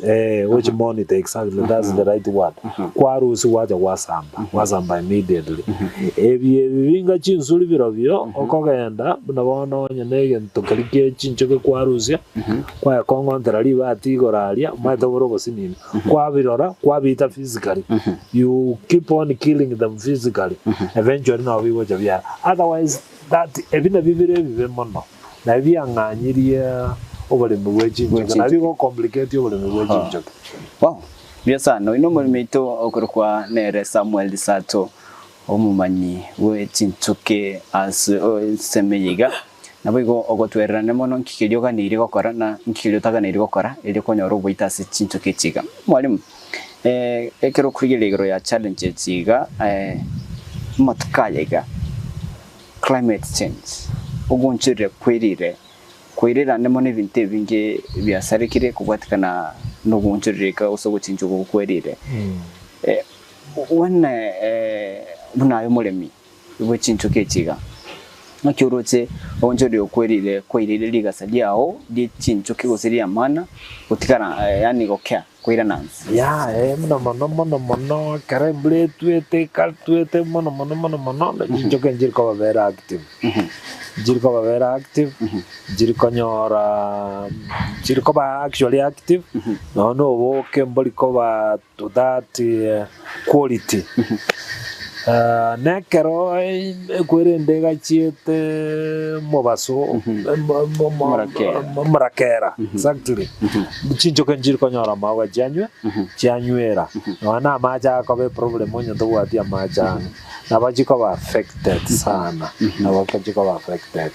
Gochimonitor exactly that's the right word. Kwarusia gwacha gwasamba, gwasamba immediately. Ebi ebi binga chinsuri birobio okogenda buna bono onye na egento keria kia chinchoke kwarusia, kwayekong'ontera ribati igoro aria, omanyete bore obosinini, kwabirora kwabiita physically, you keep on killing them physically, eventually nabo bigocha biara. Otherwise that ebi nabio bire ebibe mono, nabi biang'anyirie oboremi bwa chinchoke, nabi bigocomplicate oboremi bwa chinchoke. Wow, buya sana. Oyo nomoremi oito okorokwa nere Samuel Sato, omomanyi bwe chinchoke ase ensemo eye iga. Nabo igo ogotwererania mono nki keria oganeirie gokora na nki keria otaganeiri gokora erio konyora oboita ase chinchoke echi iga. Mwalimu, ekero okorigereria igoro ya challenges iga, amatuko aya iga, climate change, ogoonchoreria kwerire, koirerane mono ebinto ebinge biasarekire kobwatikana na ogoonchoreria iga gose ogochinchwa ogo kwerire. Buna buna aye omoremi bwe chinchoke echi iga, ng'aki oroche ogoonchoreria okwerire kwairire rigasa riao rie chinchoke gose ri'amana gotigara yaani gokea koirana nse? Yaya, mono mono mono mono, ekero embura etwete ekatwete mono mono mono mono, chinchoke nchiri koba very active. Nchiri koba very active, nchiri konyora nchiri koba actually active, nonya na oboke mbori koba to that quality. Nekero ekwerende egachiete mobaso, omorakera, exactly, chinchoke nchiri konyora amauga chianywe, chianywera. Nonya na amache akoba eproblem onye tobwati amache ang'e, nabo chikoba affected sana, nabo chikoba affected.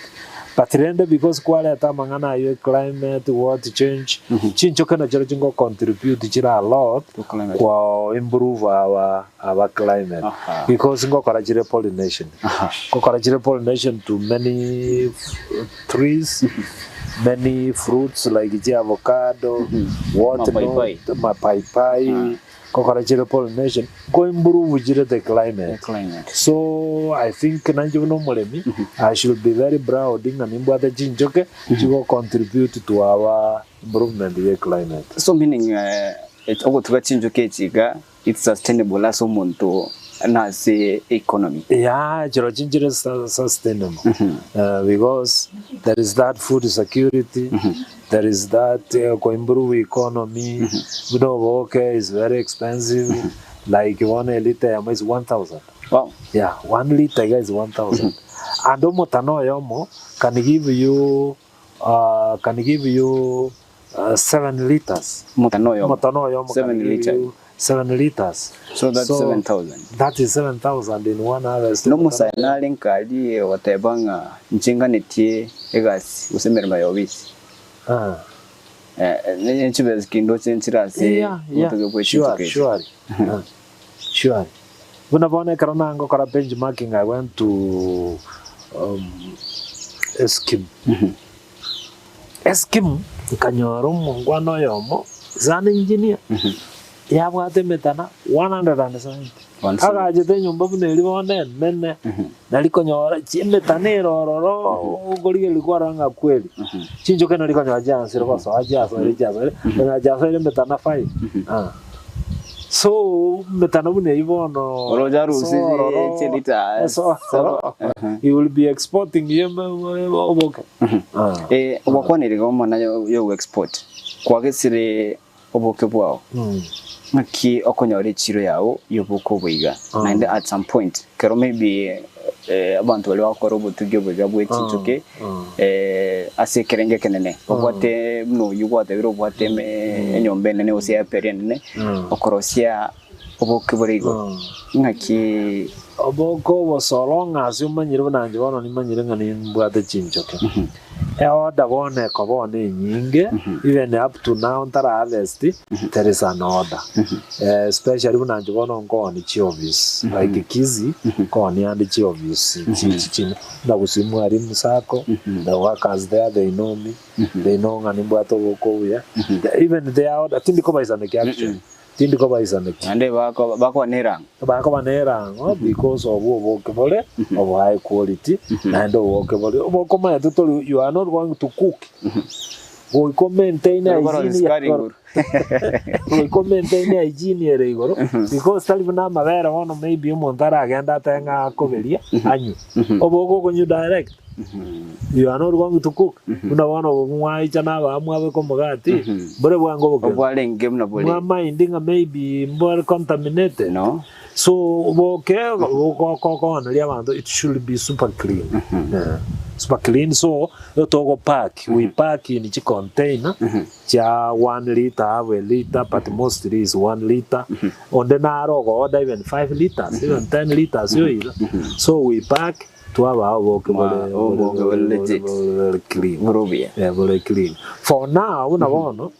But rende because kwareta amang'ana ayio e climate, what change, chinchoke nachio chingo contribute chire a lot To climate. kwa improve our our climate Aha. because ngokora chire pollination. Aha. Ngokora chire pollination to many trees, many fruits like chi avocado, what not, Mapaipai. mapaipai, Gokora chire pollination, ko improve chire the climate. The climate. So I think nainche buna omoremi, I should be very proud ng'a nimbwate chinchoke chigo contribute to our improvement ye climate. So meaning eh, ogotuga chinchoke echi iga it's sustainable ase omonto na ase economy. Yeah, chirochio nchire sustainable because there is that food security, There is that ko improve economy, buna oboke is very expensive, like bono elita eyemo is 1000. Wow. Yeah, one litre iga is 1000. And omotano oyomo can give you uh, can give you uh, 7 liters. Omotano oyomo. Omotano oyomo can Seven give litre. you 7 liters. So that's So, 7,000. That is 7,000 in one harvest. Nomosae nare nkaaria ogoteba ng'a inche nganetie egasi gose emeremo ya obisi. Ah. Eh, chibesa kindoche nchire ase Yeah, yeah. obotugi bwe Sure, chintuko echi. sure. Ah, Sure. Buna bono ekero nangokora benchmarking I went to um, Eskim. Eskim nkanyora omongwana oyomo is an engineer. Yabwate emetana 170. Agachete enyomba buna eria bono enene, nari konyora emetana ere ororo, okorigereria kwarora ng'a kweri. Chinchoke nari konyora chiansire gosoa chiasoire chiasoire, konyora chiasoire emetana five. Ah. So emetana buna eyio bono, Oroche arusie so ororo, chilita so saba. ororo, he will be exporting oboke. Ah. Eh, gwakwanire iga omwana yo export kwagesire oboke bwao, ng'aki okonyora echiro yao y'oboke obo iga? Naende at some point, ekero maybe abanto baria bagokora obotugi obo iga bwe chinchoke ase ekerengo ekenene, obwate buna oyio gwatebire obwate eme enyomba enene gose eaperi enene, okorosia oboke bore igoro, ng'aki. Oboke obo so long as omanyire buna inche bono nimanyire ng'a nimbwate chinchoke. Eorder bono ekoba bono enyinge, even up to now ntara harvest, there is an order. Especially buna inche bono nkooni chiofisi, like Kisii, nkooni ande chiofisi chi chi chi buna Gusii Mwalimu Sacco, the workers there they know me, they know ng'a nimbwate oboke obuya, even their order, tindi kobaisanekia actually. Tindi kobaisaneki. Naende bakoba nerang'o. Bakoba nerang'o because of oboke bore obo high quality naende oboke bore obokomanyete tori you are not going to cook goika o maintain hygiene ya igoro goika o maintain hygiene ere igoro because tari buna amabere bono maybe omonto aragende atebe ng'a akoberia anywe oboke okonywa direct. You are not going to cook. Buna bono obo mwaicha na abamwa abeke omogati, mbore bwango oboke. Obwarenge buna bore. Mwa mind ng'a maybe mbore contaminated. No. So oboke bokokooneria abanto it should be super clean. Yeah. Super clean so togo pack, we pack in chi container chia one litre, half a litre but mostly is one litre. Onde naro ogo order even 5 litres, even 10 litres yoira. So we pack Twabaa oboke bore Oboke bore legit. bore clean. Bore obuya. Eh, bore clean. For now, buna bono,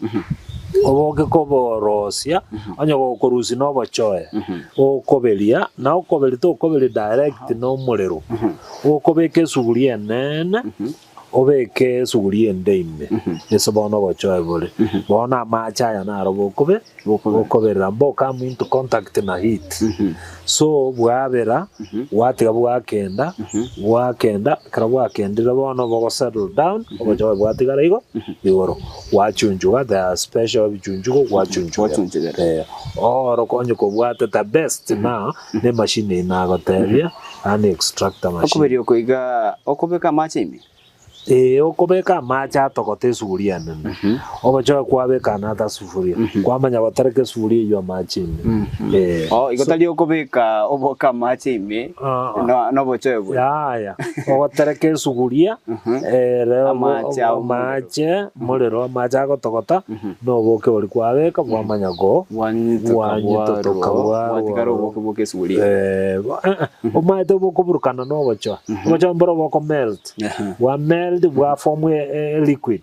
oboke koborosia, onye gokorusia na obochoe, okoberia, na okoberia tokoberia direct na omorero, okobeka esuguria enene, obeke esuguria ende ime, ase bono obochoe bore. Bono amache aya naro bokobe, bokoberera mbo come into contact na heat. So bwabera, gwatiga bwakenda, bwakenda, ekero bwakendire bono bogo settle down, obochoe bwatigara igo igoro, gwachunchuga, there are special ebichunchugo gwachunchugera. Gwachunchugera. Eh, oro onye kobwate the best now, ne emachine eye nagotebia, yaani extractor machine. Okoberia oko iga okobeka amache ime? Ee, okobeka amache atogote esuguria enene, obochoe kwabeka another sufuria, kwamanya gotereka esuguria eywo amache ime. Ee. Oh, igo tari okobeka oboke amache ime Ah, ah. no- nobochoe bwe. Yaya, ogotereka esuguria ere Amache ao morero. amache morero amache agotogota na oboke boria kwabeka bwamanya go Bwanyitoka bwanyitotoka bwarwa, bwatigara bwarwa. oboke boke esuguria. Eh, eh, eh, omanyete bokoburukana na obochoe. Obochoe mboro boko melt. Bwa melt bwa form e liquid.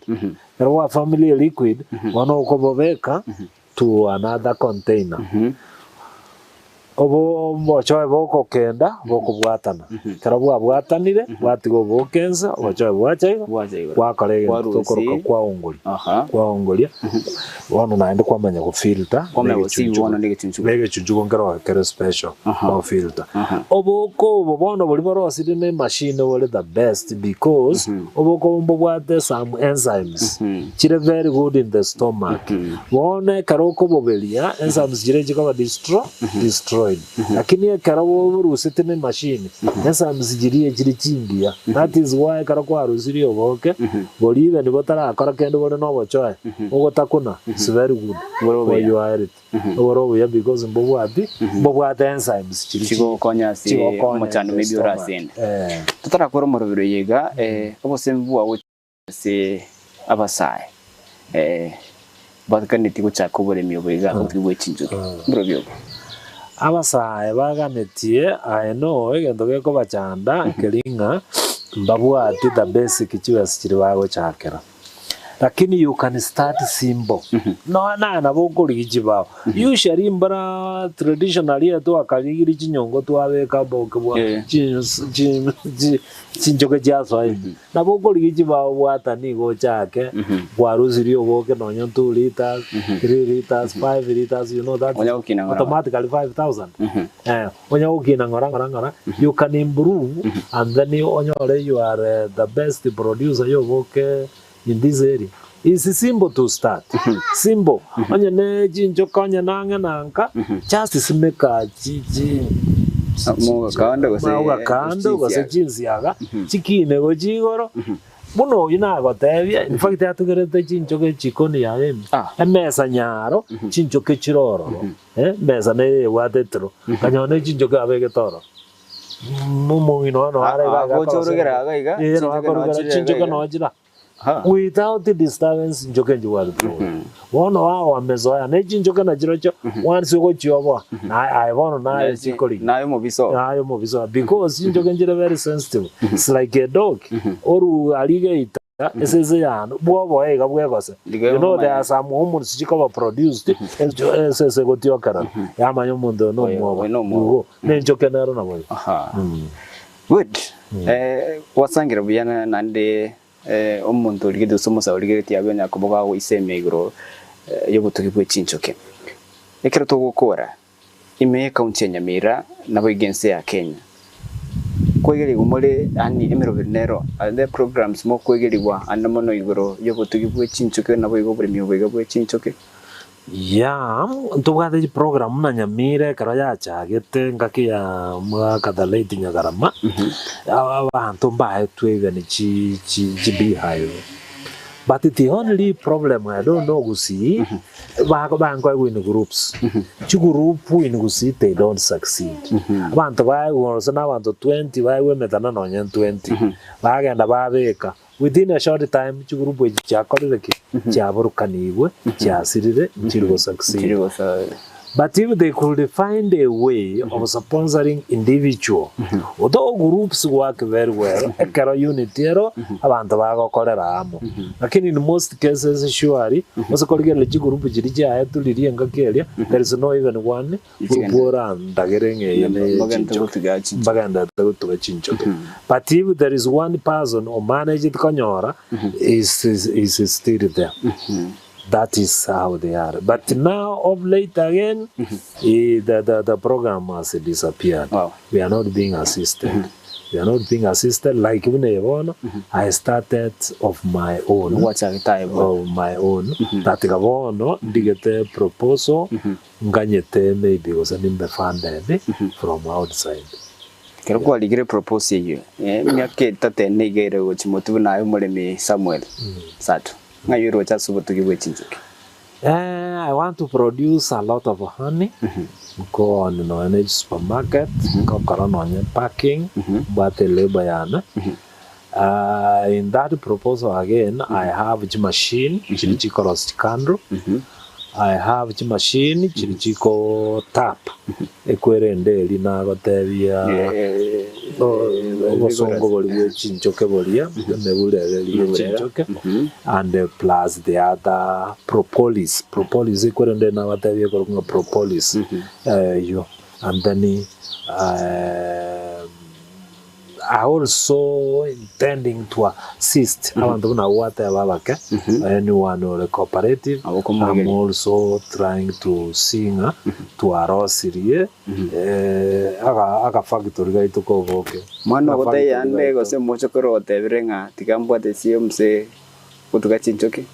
Ekero bwa formire e liquid, bono okobobeka to another container. Obo obochoe bogokenda bokobwatana. Ekero bwabwatanire, bwatiga oboke inse, obochoe bwacha igo, Bwacha igoro. gwakora egento Kwarusia. tokoroka kwaongoria. Aha. Kwaongoria, bono naende kwamanya gofilter Kwamanya na gosibi egechunchugo. bono na egechunchugo. Na egechunchugo nkero kere special Aha. kwafilter. Aha. Oboke obo bono boria borosirie na emachine bore the best because oboke obo mbobwate some enzymes chire very good in the stomach. Bono ekero okoboberia enzymes chiria chikoba distro destroyed. Lakini ekero borusetie na emachine enzymes chiria echire chingiya. That is why ekero kwarusirie oboke boria even botarakora kende bore na obochoe ogotakuna it's very good Bore for obuya. your health. Obore obuya because mbobwati mbobwate enzymes chiria chi- Chigokonya ase chigokonya omochando in the maybe stomach. orasende. Eh. Totarakora omorobero oyo iga, eh, obosemi bwao ase abasae eh, baganetie gochaka oboremi obo iga obotugi bwe chinchoki. Mborobio obo. Abasae baganetie aye no egento gekobachanda nkeri ng'a mbabwati the basic chibesa chiria bagochakera. Lakini you can start simple. Nonya naye nabo okorigia chibao. Usually mbara traditionally etwakarigiri chinyongo twabeka oboke bwa Eh. chi- chi- chi- chinchoke chiasoa ime. Nabo okorigia chibao bwata nigo ochake kwarusirie oboke nonya 2 liters, 3 liters, 5 liters, you know that Onya gokina ng'ora. automatically 5000. Eh, onya gokina ng'ora ng'ora ng'ora, you can improve and then onyore you are the best producer ya oboke in this area. It's simple to start. Simple. Onye ne chinchoka onye na ang'e na nka, just simeka chi chi Moga kando gose Moga kando gose chinsiaga chikine gochia igoro. Buna oyio nagotebia, in fact atugerete chinchoka echikoni yaye ime. Ah. Emesa nyaro chinchoka chire ororo. Eh, emesa nere ebwate etero. Nkanyora ne chinchoka abegete ororo. Omong'ina one Ah, are ah, iga gocha orugera iga iga, Eh, chinchoka akorugera nochire iga chinchoka iga. nochira. Ha. Without disturbance nchoka nchibwate trouble. Bono wao wamezoea ne chinchoka nachirochio once ogochioboa naye aye bono naye chikorigia. Naye omobiso. Naye omobiso because chinchoka nchire very sensitive. It's like a dog. Oru aria geita esese yane bwoboe iga bwegose. Iga You know omanye. there are some hormones chikoba produced esese egotiokerera yamanya omonto oyo Oyo- nomwoba. oyo nomwoba. Igo nenchoka nero nabo igo. Aha. Good. Eh, gwasangire buya na- naende eh, omonto origeretie gose omosae origeretie abe onya koba gagoisemia igoro eh, y'obotugi bwe chinchoke. Ekero togokora ime y'ecounty ya Nyamira naboigo ense ya Kenya, kwegerigwa more yaani emeroberi nero are there programs mokwegerigwa ande mono igoro y'obotugi bwe chinchoke naboigo oboremi obo iga bwe chinchoke? Yeah, ntobwate chiprogram buna Nyamira ekero yachagete engaki ya mwaka the late Nyagarama, abanto mbaetwe even chi chi chi beehive. But the only problem I don't know Gusii, bako bankoegwa in groups. Chigroup in Gusii they don't succeed. Abanto baegwa gose na abanto 20 baegwa emetana nonye 20, bagenda babeka Within a short time chigroup echi chiakorire ki? Chiaborukanigwe, chiasirire, nchiri go succeed. Nchiri gosa But if they could find a way of sponsoring individual, although groups work very well, ekero unity ero, abanto bagokorera amo. Lakini in most cases surely, ase korigereria chigroup chiria chiaetwe riria engaki eria, there is no even one group orandagere ng'a eye neye Mbagende chinchoke. gotuga chinchoke. Mbagenderete gotuga chinchoke. But if there is one person omanaged konyora, is, is, is still there. That is how they are. But now, of late again, eh, the, the program has disappeared. Wow. We are not being assisted. We are not being assisted. Like buna eye bono, I started of my own. Gwachagete aye bono. Of my own. Tatiga bono, ndigete proposal, nganyete maybe gose nimbe funded from outside. Ekero kwarigire proposal eyio, emiaka etato ene iga ere gochia motwe buna aye omoremi Samuel Sato, ng'ai oroche ase obotugi bwe chinchoki? I want to produce a lot of honey, nkooni nonya ne chisupermarket, ngokora nonya packing, mbwate elabor yane. In that proposal again, I have chimachine chiri chikorosia chicandle, I have chimachine chiri chiko tap ekwerende eri nagotebia obosongo boria bwe chinchoke boria emebura ere ye chinchoke and plus the other propolis, propolis ekwerende eri nabatebia ekorokwa ng'a propolis eywo and then I also intending to assist abanto buna abwo gwateba abake, anyone ore cooperative, Nabo komoegeria. I'm also trying to see ng'a twarosirie aga aga factory gaito ka oboke. Mwana Aga ogotebia factory ande gaito. gose omochokoro ogotebire ng'a tiga mbwate ase omse gotuga chinchoki.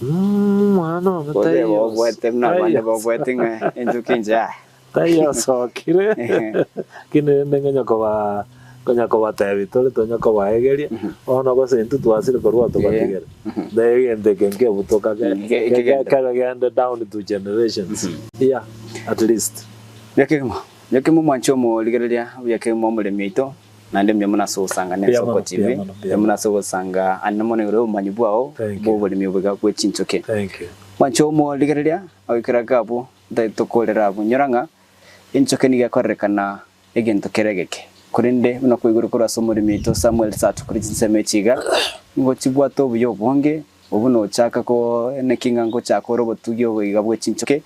Mwana one Gose taiyo bobwete buna abande taiyo bobwete ng'a enchoki inche aa. Taiyo osokire, lakini rende ngonya koba ngonya kobatebia tore tonya kobaegeria, bono gose intwe twasire korwa tobatigere. Na egento eke nkebutoka ke Ke- kegende. kebe gende down to generations. Yeah, at least. Buya kegima, buya kegima omwanchi omorigereria, buya kegima omoremi oito, naende mbuya mono ase ogosanga na Mbuya Ensoko mono, TV, mbuya mono, mbuya mbuya mono ase ogosanga ande mono igoro y'obomanyi bwao Thank you. bw'oboremi oboiga bwe chinchoki. Thank you. Mwanchi omorigereria, oikera gabu, Tokorera abwo. Inyora ng'a enchoke nigo ekorerekana egento kere egeke, korende buna kwaigure korwa ase omoremi oito Samuel Sato kore chinsemo echi iga, nigo chibwate obuya obonge, obwo nochaka koeneki ng'a ngochaka ore obotugi oboiga bwe chinchoke,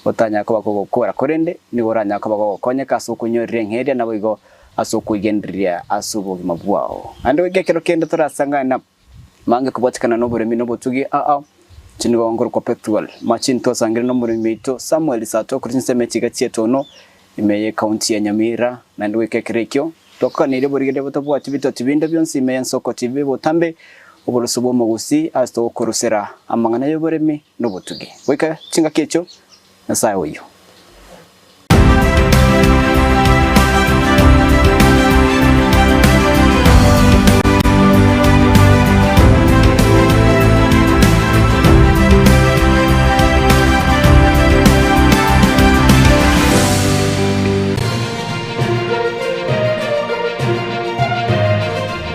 otanyare koba kogokora, korende nigo oranyare koba gogokonyeka ase okonyorera eng'eria naboigo ase okoigendereria ase obogima bwao. Naende goika ekero kende torasangane na. Mange kobwatikana noboremi na obotugi aa, inche nigo nkorokwa Pethuel. Mache ntwasangire nomoremi oito Samuel Sato korwa chinsemo echi iga chi'etono ime y'ecounty ya Nyamira. Naende goika ekero ekio, twakoganeirie oborigereria botabwati bitoti binde bionsi ime y'ensoko TV botambe oboroso bw'omogusii ase togokorosera amang'ana y'oboremi na obotugi. Goika chingaki echio, Nyasae oyio.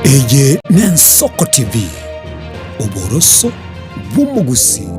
Eye n'Ensoko TV, oboroso bw'omogusii.